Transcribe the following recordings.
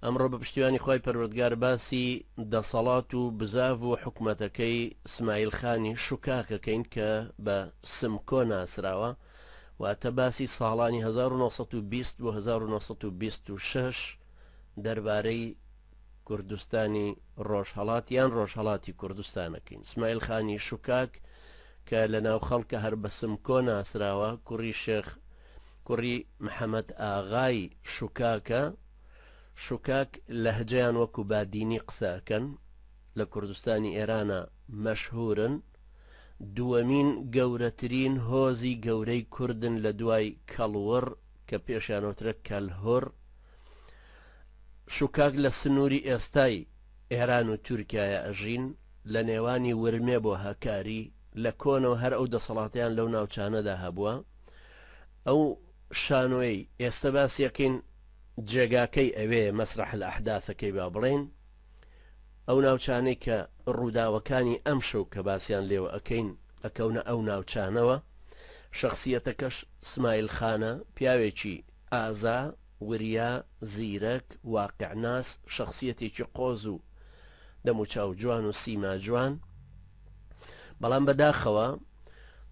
ئەمڕۆ بە پشتیوانی خوای پەروەردگار باسی دەسەڵات و بزاڤ و حکومەتەکەی سمایل خانی شوکاک ئەکەین کە بە سمکۆ ناسراوە، واتە باسی ساڵانی 1920 بۆ 1926 دەربارەی کوردستانی ڕۆژهەڵات یان ڕۆژهەڵاتی کوردستان ئەکەین. سمایل خانی شوکاک کە لە ناو خەڵکە هەر بە سمکۆ ناسراوە، کوڕی شێخ کوڕی محەمەد ئاغای شوکاکە، شوکاک لەهجەیان وەکو بادینی قسە ئەکەن، لە کوردستانی ئێرانا مەشهورن، دووەمین گەورەترین هۆزی گەورەی کوردن لە دوای کەڵوڕ کە پێشیان وترە کەلهوڕ. شوکاک لە سنووری ئێستای ئێران و تورکیایا ئەژین، لە نێوانی ورمێ بۆ هەکاری، لە کۆنەوە هەر ئەو دەسەڵاتەیان لەو ناوچانەدا هەبووە. ئەو شانۆیەی ئێستە باسی ئەکەین جێگاکەی ئەوێیە، مەسرەح الاحداثەکەی با بڵێین، ئەو ناوچانەی کە ڕووداوەکانی ئەمشەو کە باسیان لێوە ئەکەین ئەکەونە ئەو ناوچانەوە. شەخسیەتەکەش سمایل خانە، پیاوێکی ئازا، وریا، زیرەک، واقیعناس، شەخسیەتێکی قۆز و دەموچاو جوان و سیما جوان، بەڵام بەداخەوە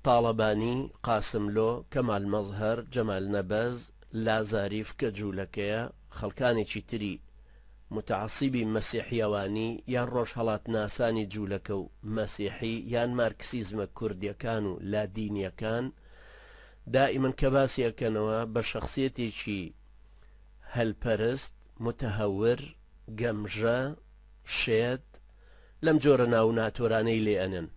تاڵەبانی، قاسملۆ، کەمال مەزهەر، جەمال نەبەز، لازاریف کە جوولەکەیە، خەڵکانێکی تری متعصیبی مەسیحیەوانی یان ڕۆژهەڵاتناسانی جوولەکە و مەسیحی یان مارکسیزمە کوردیەکان و لادینیەکان دائیمەن کە باسی ئەکەنەوە بە شەخسیەتێکی هەلپەرست، متهور، گەمژە، شێت، لەم جۆرە ناو و ناتۆرانەی لێ ئەنێن.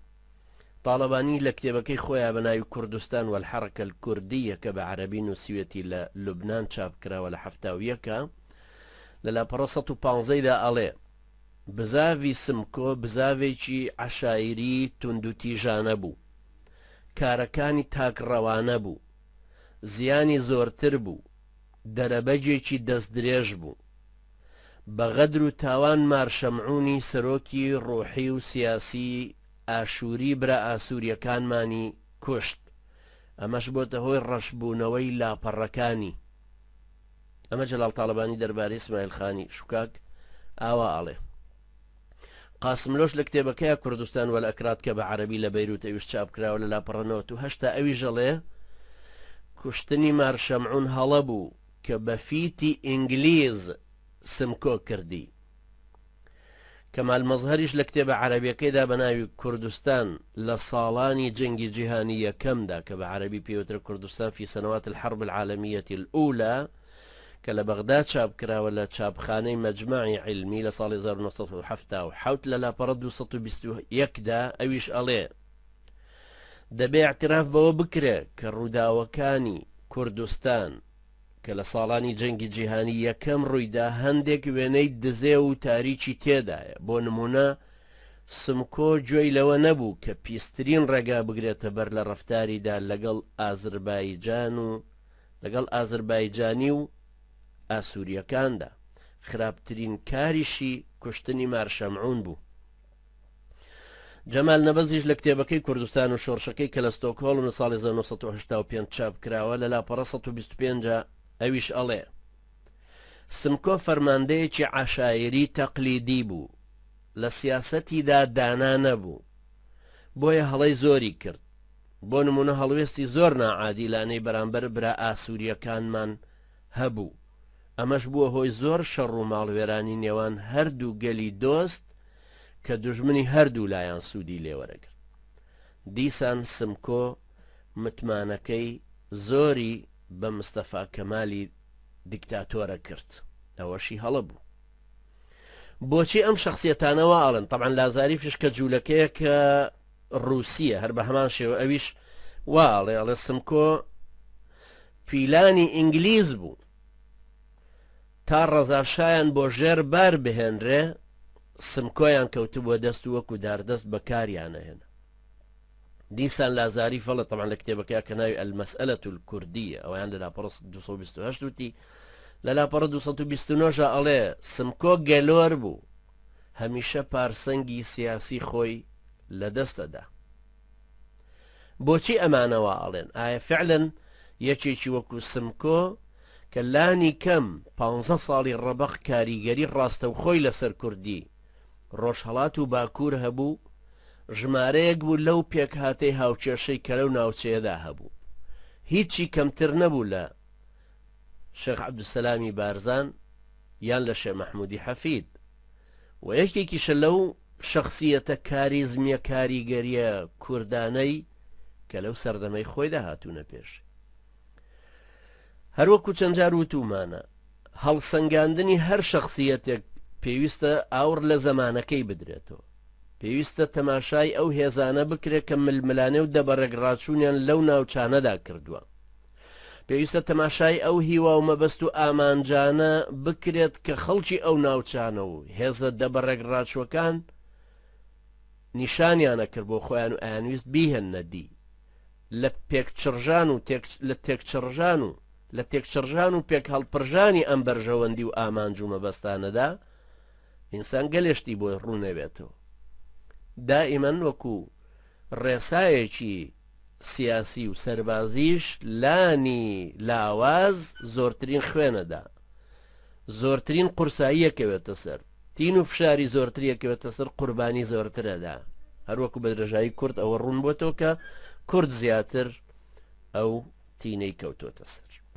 تاڵەبانی لە کتێبەکەی خۆیا بە ناوی کوردستان والحرکە الکردیە کە بە عەرەبی نووسیوێتی لە لوبنان چاپ کراوە لە 71 لە لاپەڕە 115 دا ئەڵێ، بزاڤی سمکۆ بزاڤێکی عەشایری توندوتیژانە بوو. کارەکانی تاکڕەوانە بوو. زیانی زۆرتر بوو. دەرەبەگێکی دەستدرێژ بوو. بە غەدر و تاوان مار شەمعونی سەرۆکی ڕوحی و سیاسی ئاشووری برا ئاسووریەکانمانی کوشت. ئەمەش بۆتە هۆی ڕەشبوونەوەی لاپەڕەکانی. ئەمە جەلال تاڵەبانی دەربارەی سمایل خانی شوکاک ئاوا ئەڵێ. قاسملۆش لە کتێبەکەیا کوردستان والئەکراد کە بە عەرەبی لە بەیروت ئەویش چاپ کراوە لە لاپەڕە 98 تا ئەویش ئەڵێ کوشتنی مار شەمعون هەڵە بوو کە بە فیتی ئینگلیز سمکۆ کردی. کەمال مەزهەریش لە کتێبە عەرەبیەکەیدا بە ناوی کوردستان لە ساڵانی جەنگی جیهانی یەکەمدا کە بە عەرەبی پێوترە کوردستان فی سنوات الحرب العالمیە الاولى کە لە بەغدا چاپ کراوە لە چاپخانەی مەجمەعی عیلمی لە ساڵی 1977 لە لاپەڕە 221 دا ئەویش ئەڵێ دەبێ اعتراف بەوە بکرێ کە ڕووداوەکانی کوردستان کە لە ساڵانی جەنگی جیهانی یەکەم ڕوویدا هەندێک وێنەی دزێو و تاریکی تێدایە، بۆ نموونە سمکۆ گوێی لەوە نەبوو کە پیسترین ڕێگا بگرێتە بەر لە ڕەفتاریدا لەگەڵ ئازربایجان و لەگەڵ ئازربایجانی و ئاسوورییەکاندا، خراپترین کاریشی کوشتنی مار شەمعون بوو. جەمال نەبەزیش لە کتێبەکەی کوردستان و شۆڕشەکەی کە لە ستۆکهۆڵم لە ساڵی 1985 چاپ کراوە لە لاپەڕە 125 ئەویش ئەڵێ سمکۆ فەرماندەیەکی عەشایری تەقلیدی بوو لە سیاسەتیدا دانا نەبوو بۆیە هەڵەی زۆری کرد بۆ نمونە هەڵوێستی زۆر ناعادیلانەی بەرامبەر برا ئاسووریەکانمان هەبوو ئەمەش بووە هۆی زۆر شەڕ و ماڵوێرانی نێوان هەردوو گەلی دۆست کە دوژمنی هەردوو لایان سوودی لێوەرەگرت. دیسان سمکۆ متمانەکەی زۆری بە مستەفا کەمالی دیکتاتۆرە کرد. ئەوەشی هەڵە بوو. بۆچی ئەم شەخسیەتانە وا ئەڵێن؟ تەبعەن لازاریفیش کە جوولەکەیەکە ڕووسییە هەر بە هەمان شێوە ئەویش وا ئەڵێ، ئەڵێ سمکۆ پیلانی ئینگلیز بوو. تا ڕەزا شایان بۆ ژێر بار بهێنرێ، سمکۆیان کەوتبووە دەست و وەکوو داردەست بە کاریان ئەهێنا. دیسان لازاری فەڵێ تەبعەن لە کتێبەکەیا کە ناوی المسئلە الکردیە ئەویان لە لاپەڕە 228 وتی لە لاپەڕە 229 ژا ئەڵێ سمکۆ گەلۆر بوو هەمیشە پارسەنگی سیاسی خۆی لە دەست ئەدا. بۆچی ئەمانە وا ئەڵێن؟ ئایا فعلەن یەکێکی وەکو سمکۆ کە لانی کەم پانزە ساڵی ڕەبەق کاریگەری ڕاستەوخۆی لەسەر کوردی ڕۆژهەڵات و باکوور هەبوو، ژمارەیەک بوو لەو پێکهاتەی هاوکێشەی کە لەو ناوچەیەدا هەبوو. هیچی کەمتر نەبوو لە شێخ عەبدولسەلامی بارزان یان لە شێ مەحموودی حەفید و یەکێکیشە لەو شەخسییەتە کاریزمییە کاریگەرییە کوردانەی کە لەو سەردەمەی خۆیدا هاتوونە پێش. هەروەکو چەند جار وتوومانە، هەڵسەنگاندنی هەر شەخسییەتێک پێویستە ئاوڕ لە زەمانەکەی بدرێتەوە. پێویستە تەماشای ئەو هێزانە بکرێت کە ململانێ و دەبەڕێگڕاچوونیان لەو ناوچانەدا کردووە. پێویستە تەماشای ئەو هیوا و مەبەست و ئامانجانە بکرێت کە خەڵکی ئەو ناوچانە و هێزە دەبەڕێگڕاچووەکان نیشانیانە کرد بۆ خۆیان و ئەیانویست بیهێننە دی. لە پێکچڕژان و تێک لە تێکچڕژان و لە تێکچڕژان و پێکهەڵپڕژانی ئەم بەرژەوەندی و ئامانج و مەبەستانەدا ئینسان گەلێ شتی بۆ ڕوون نەبێتەوە. دائیمەن وەکو ڕێسایەکی سیاسی و سەربازیش لانی لاواز زۆرترین خوێنەدا، زۆرترین قورسایی ئەکەوێتە سەر، تین و فشاری زۆرتری ئەکەوێتە سەر، قوربانی زۆرترەدا. هەروەکو بە درێژایی کورد ئەوە ڕوون بۆتەوە کە کورد زیاتر ئەو تینەی کەوتۆتە سەر.